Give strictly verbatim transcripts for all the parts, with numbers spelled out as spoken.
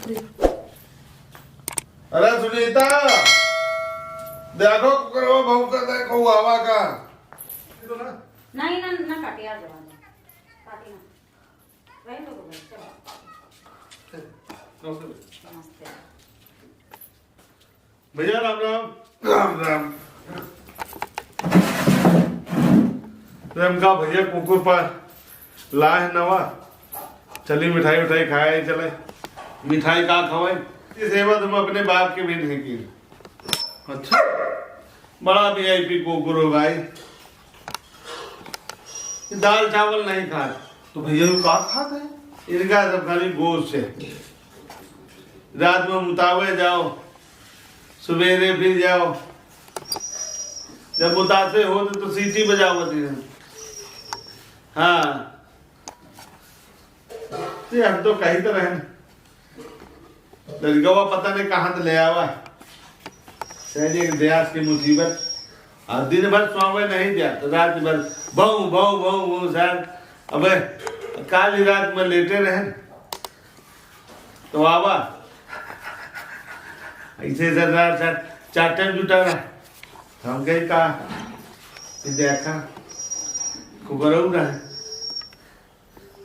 अरे सुनीता, देखो कुकरवा भौंकत है, कहूँ आवा का? नहीं ना, ना काटे, आ जाओ, आ जाओ। काटे ना। रहे दो भाई, चलो। नमस्ते। नमस्ते। भैया राम राम। राम राम। अरे हमका भैया कुकुर पर लाए नवा, चली मिठाई उठाई खाए चले। मिठाई का खवाई? ये सेवा तुम अपने बाप के भी नहीं की। अच्छा, बड़ा वीआईपी कुकुर हो भाई। दाल चावल नहीं खात। तो भैया, यू का खात है? इनका सब खाली गोश्त है। रात में मुतावे जाओ, सवेरे फिर जाओ। जब मुतासे हो तो, तो सीटी बजावत है। हाँ, ये हम तो कही तो रहे। लड़कवा पता नहीं कहाँ से ले आवा। शायद एक देहात की मुसीबत। और दिन भर सोवे नहीं दिया, तो रात भर भौं, भौं, भौं, भौं, सर। अबे, काल ही रात में लेटे रहे, तो आवा। ऐसे सर, रात सर, चार टाइम जुटा रहा। तो हम कहे, "का?" ये देखा, कुबरऊ रहे।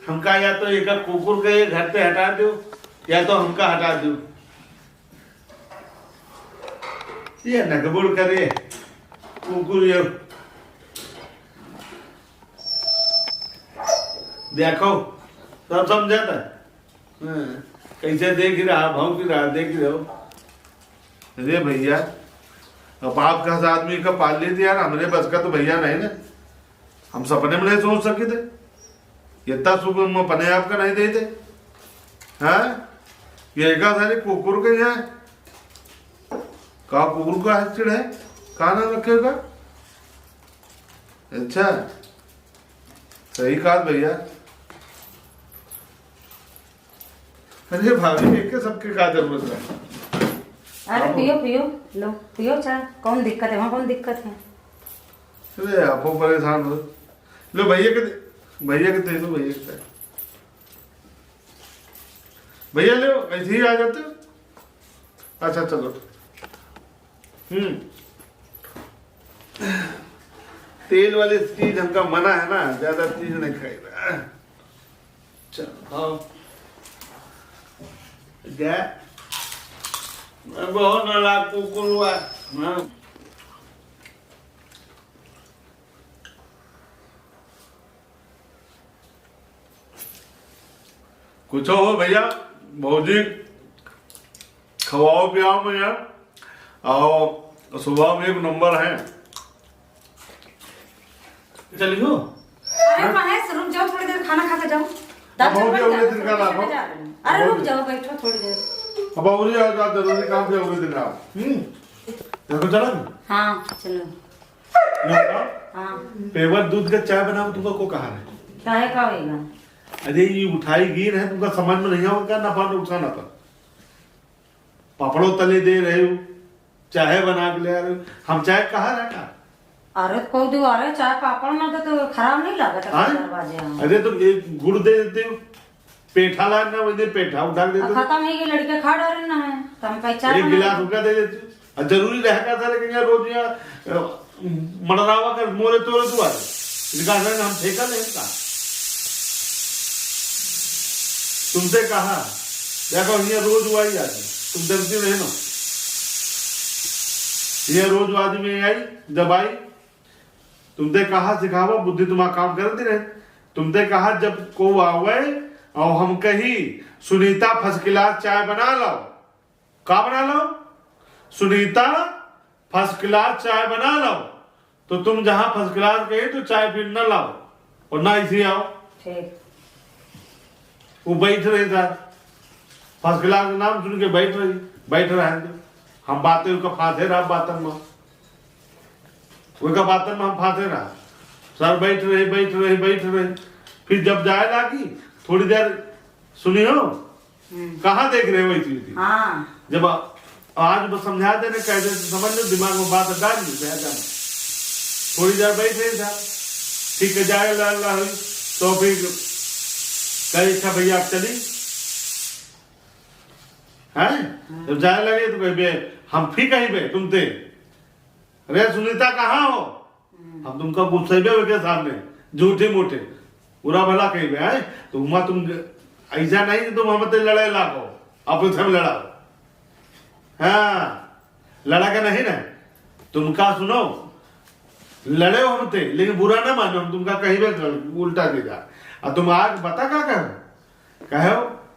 हमका या तो एक कुकुर के ये घर से हटा दो, या तो हमका हटा दो। ये नगबुड़ करे कुकुर ये। देखो, सब समझा था। हाँ, कैसे देख रहा, भौंक रहा, देख रहे हो। अरे भैया, अब आपका आदमी का पाल लेते यार, हमरे बस का तो भैया नहीं ना। हम सपने में नहीं सोच सके थे, इतना सुख हम अपने आप का नहीं देते। हाँ, ये का सारे कुकुर के यहाँ का कुकुर का है, चिड़ है, का नाम रखेगा? अच्छा, सही कहा भैया। अरे भाभी, एक सबके का जरूरत है? अरे बाबू। पियो, पियो, लो, पियो चाय। कौन दिक्कत है? वहाँ कौन दिक्कत है? अरे आपो परेशान हो। लो भैया के दे, भैया के दे दो, भैया के दे। भैया लो, ऐसे ही आ जाते हो। अच्छा चलो। हम्म। तेल वाली चीज हमका मना है ना, ज्यादा चीज नहीं खाएगा। चलो, आओ। जा। बहुत नालायक कुकुर हुआ। हाँ। कुछ हो भैया, भौजी खवाओ पियाओ भैया, और स्वभाव में एक नंबर है। चलियो। अरे महेश, रुक जाओ थोड़ी देर, खाना खा के जाओ। दाल अब हो चावल गया, बन उन्हें गया, दिन का थोड़ी देर लाभ हो। में जा रहे हैं। अरे अब रुक हो जाओ, बैठो थोड़ी देर। अब और ये आज जरूरी काम पे उन्हें दिन लाभ। हम्म। देखो चला। हाँ, चलो। ये बताओ, हाँ। पेवर दूध का चाय बनाओ, तुमको को कहा है? चाय का होएगा? अरे ये उठाई गिर है, तुमका समझ में नहीं आवा का, नफा नुकसान आता। पापड़ो तले दे रहे हो, चाय बना के ले आ रहे हो, हम चाय कहाँ रखा? अरे को दो, अरे चाय पापड़ ना दे तो खराब नहीं लागत है हाँ? दरवाजे में। अरे तो एक गुड़ दे देते हो, पेठा लाना, वही दे पेठा उठा के दे आ, दो। खत्म है, ये लड़के खा डाले ना है, तो हम कहीं चाय एक बना गिलास दे। उनका दे देते हो। आ, जरूरी रह का था, लेकिन यार रोज यहाँ, अ, मड़रावा कर मोरे तोरे तू आ रहे। इनका कहना है, हम ठेका लें इनका। तुमसे कहा, देखो, ये रोज हुआ ही आज, तुम डरती रहे ना। ये रोज आदमी आई, जब आई, तुमसे कहा सिखावा, बुद्धि तुम्हारा काम करती रहे। तुमसे कहा, जब को आवे और हम कही, "सुनीता, first class चाय बना लो।" का बना लो? सुनीता, first class चाय बना लो। तो तुम जहाँ first class गए तो चाय फिर न लाओ और ना इसी आओ। ठीक। वो बैठ रहे था, first class का नाम सुन के बैठ रही, बैठ रहे हैं तो हम बातें उनका फांसे रहा बातन में, उनका बातन में हम फांसे रहा। सर बैठ रहे, बैठ रहे, बैठ रहे, फिर जब जाए लागी थोड़ी देर सुनियो, हम्म। कहाँ देख रहे हो इतनी देर? हाँ। जब आ-, आज बस समझा देने, कह दे तो समझ लो, दिमाग में बात डाल ली, भैया जाना। थोड़ी देर बैठ रहे था, ठीक है, जाए ला, ला हुई, तो फिर कहे, "अच्छा भैया, आप चली?" हैं? जब जाए लगे तो कहबे, हम फिर कहिबे तुमते, "अरे सुनीता, कहाँ हो?" हम तुमका गुस्सैबे ओके सामने, झूठे मूठे, बुरा भला कहिबे, हैं? तो हुआँ तुम ऐसा नहीं कि तुम हमते लड़े लागो, आपस में लड़ाओ। हाँ, लड़ा के नहीं ना। तुमका सुनो, लड़े हो हमते, लेकिन बुरा ना मानो, हम तुमका कहिबे कर, उल्टा सीधा। आ तुम आग बता का कहो? कहो,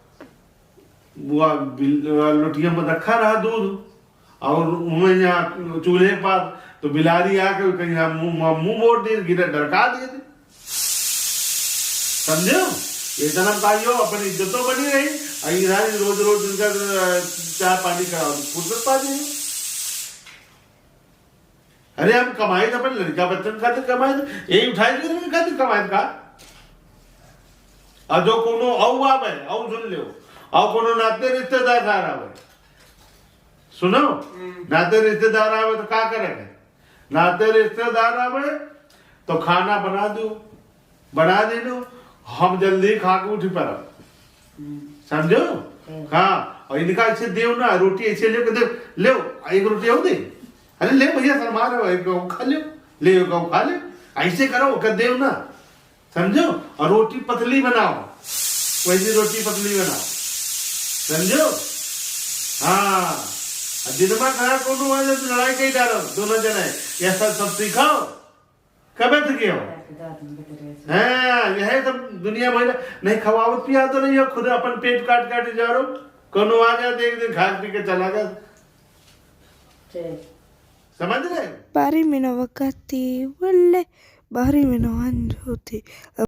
वो बिल-, लोटिया में रखा रहा दूध, और उमें यहाँ चूल्हे के पास, तो बिलारी आके कहीं यहाँ मुँह, मुँह बोर दे, गिरा डरका दे दे। समझो? ये जन्म का यो अपन इज्जतो बनी रही, और इधर रोज रोज इनका, अ, चाय पानी कराओ, फुर्सत पा दी। अरे हम कमाई तो अपन लड़का बच्चन खातिर कमाई तो, यही उठाई के खातिर कमाई का। और जो कोनो औ आवे, औ सुन लो, और कोनो नाते रिश्तेदार आवे, सुनो, हम्म। नाते रिश्तेदार आवे तो का करेंगे? नाते रिश्तेदार आवे तो खाना बना दो, बना देनो, हम जल्दी खा के उठी पड़ब। हम्म। समझो? हम्म। हाँ, और इनका ऐसे देव ना, रोटी ऐसे लेके देव, "लेव, एक रोटी और दे।" "अरे ले भैया, शर्मा रहे हो, एक और खा लेव, ले एक और खा लेव।" ऐसे करो, ओकर देव ना। समझो? और रोटी पतली बनाओ, वैसी रोटी पतली बनाओ। समझो? हाँ। और दिनमा खराब कोनो वजह से लड़ाई कई डालो, दोनों जने। यह सब, सब सिखाओ। कबे तो किया हो? हाँ, यह सब दुनिया भर नहीं खवावत पिया तो नहीं हो, खुद अपन पेट काट काट जा रहो। कोनो आ जाए, एक दिन खा पी के चला गया। ठीक। समझ रहे? बारी में नवकती बोले, बारी में नवन ज्योति।